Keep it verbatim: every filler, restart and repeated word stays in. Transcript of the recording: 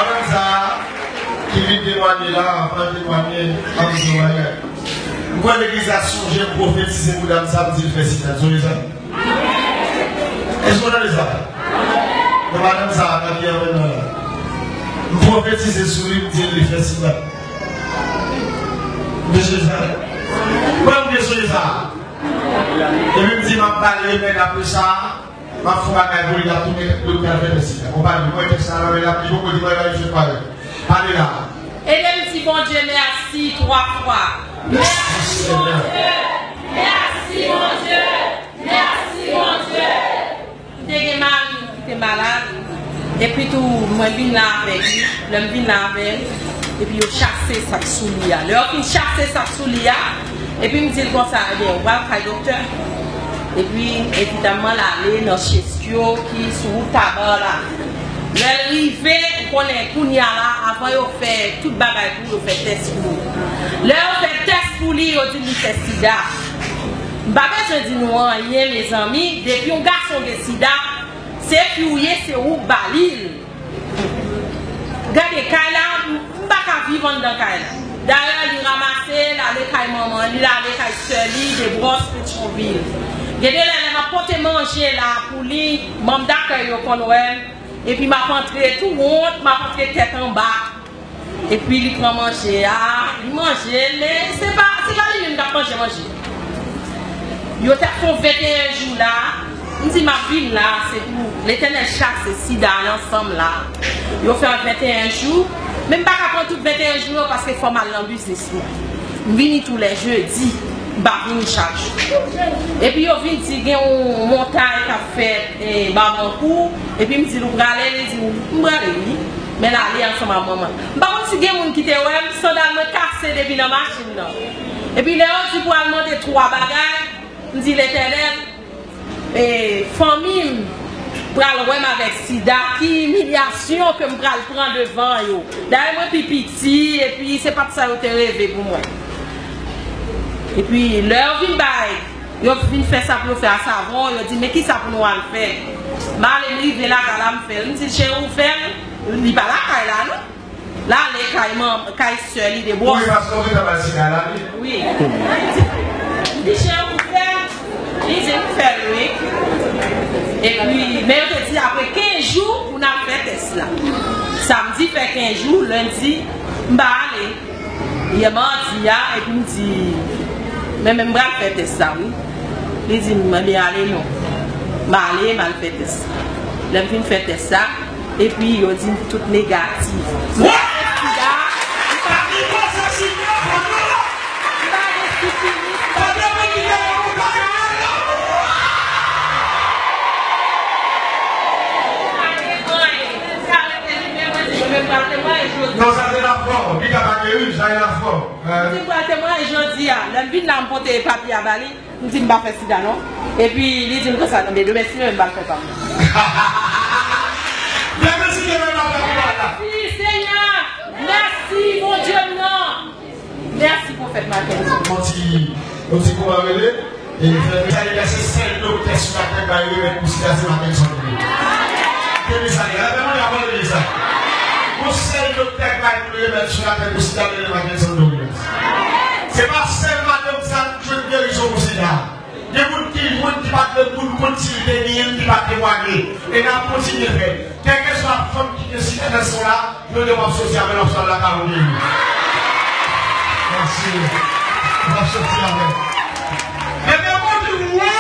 Madanm sa a ki vin temwanye la, pa temwanye, pa vin temwanye. M kwè legliz la sonje m pwofetize pou dam sa a, m di l fè sida. Sonje sa? Èske w tande sa? Nan madanm sa a ki anpè nan la. M pwofetize sou li, m di l li fè sida. M sonje sa? Mwen, m sonje sa. Epi m di, m ap ba l remèd apre sa. M ap fè yon bagay pou li, l ap tounen lopital fè tès li. Konprann, mwen tès la nan men l, li poko di mwen, li fè pale. Pale la. Ede m di Bondye mèsi twa fwa. Mèsi Bondye. Mèsi Bondye. Mèsi Bondye. M te gen mari m ki te malad. Epi tou, mwen vin la avèk li. Lè m vin la avè l, epi yo chase sa k sou li a. Lè yo fin chase sa k sou li a, epi m di l konsa, ebyen, ou pral kay doktè. Epi, evidaman, l ale nan Cheskyo ki sou wout Taba la. Lè l rive, ou konnen, kounye a la, avan yo fè tout bagay pou yo fè tès pou li. Lè yo fè tès pou li, yo di li fè sida. M pa bezwen di nou anyen, mezanmi, depi yon gason gen sida, se fi w ye, se ou k ba li l. Gade, kay la, m pa ka viv anndan kay la. Dayè, li ranmase l, ale kay manman li, l ale kay sè li, Debwòs, Petyonvil. Gen de lè, lè m ap pote manje la pou li, manm dakèy yo konn wè m, epi m ap antre tou wont, m ap antre tèt anba. Epi li pran manje a, li manje l, men se pa, se pa li menm k ap manje manje. Yo t ap fè venteyen jou la, m di m ap vin la, se pou Letènèl chase sida nan san m la. Yo fè venteyen jou, men m pa ka pran tout venteyen jou yo paske fò m al nan biznis mwen. M vini tou lè jedi, m pa vini chak jou. Epi yo vin di gen yon montay k ap fèt, eh, Babankou, epi m di l ou prale, li di m prale wi. Men l ale ansanm ak manman l. M pa konn si gen moun ki te wè m, sandal mwen kase depi nan machin nan. Epi lè yo di pou al mande twa bagay, m di Letènèl, e, fanmi m pral wè m avèk sida, ki imilyasyon ke m pral pran devan yo. Dayè mwen pi piti, epi se pa t sa yo te reve pou mwen. Epi lè yo vin bay, yo vin fè sa pou yo fè a savon, yo di, men kisa pou nou al fè? M ale, m rive lakay la, m fè l. M di, cheri, ou fè l? Li pa lakay la, non. L ale kay manm, kay sè li Debwòs. Wi, paske w gentan bay sida la, wi. Wi. M di, cheri, ou fè l? Li di, m fè l, wi. Epi, men yo te di, apre kenz jou, pou n al fè tès la. Samdi fè kenz jou, lendi, m pa ale. Yè madi a, epi m di, men, men m pral fè tès la, wi. Li di m, ebyen, ale non. M ale, m al fè tès la. Lè m fin fè tès la, epi yo di m tout negatif. M pa gen sida, m pa gen sifilis, m pa gen anyen. Sa rete li menm, mwen di, mwen pral temwaye jodi. Non, sa se lafwa. Li ka pa geri, sa se lafwa. Li di m pral temwaye jodi a. Lè m vin la, m pote papye a ba li. M di m pa fè sida non. Epi li di m konsa, non, men demen si Bondye vle m pral fè pa m. Demen si Bondye vle m pral fè pou mwen la. Mèsi, Senyè. Mèsi, Bondye m nan. Mèsi, pwofèt Mackenson. Yon ti, yon ti kouman rele. E fè sa li se sèl doktè sou latè k bay remèd pou sida, se Mackenson li ye. Depi sa li la, fè mwen apòl li sa. Yon sèl doktè k bay remèd sou latè pou sida, se Mackenson Douglas. Se pa sèl madanm sa k jwenn gerizon pou sida. Gen moun ki, moun ki pa t, moun konn si li te genyen l, ki pa temwaye. E n ap kontinye fè. Kèlkeswa fanm ki gen sida nan san w la, jodi a w ap soti avè l, w ap sot lakay ou geri. Mèsi. W ap soti avè l. Ebyen, bon, di, wè,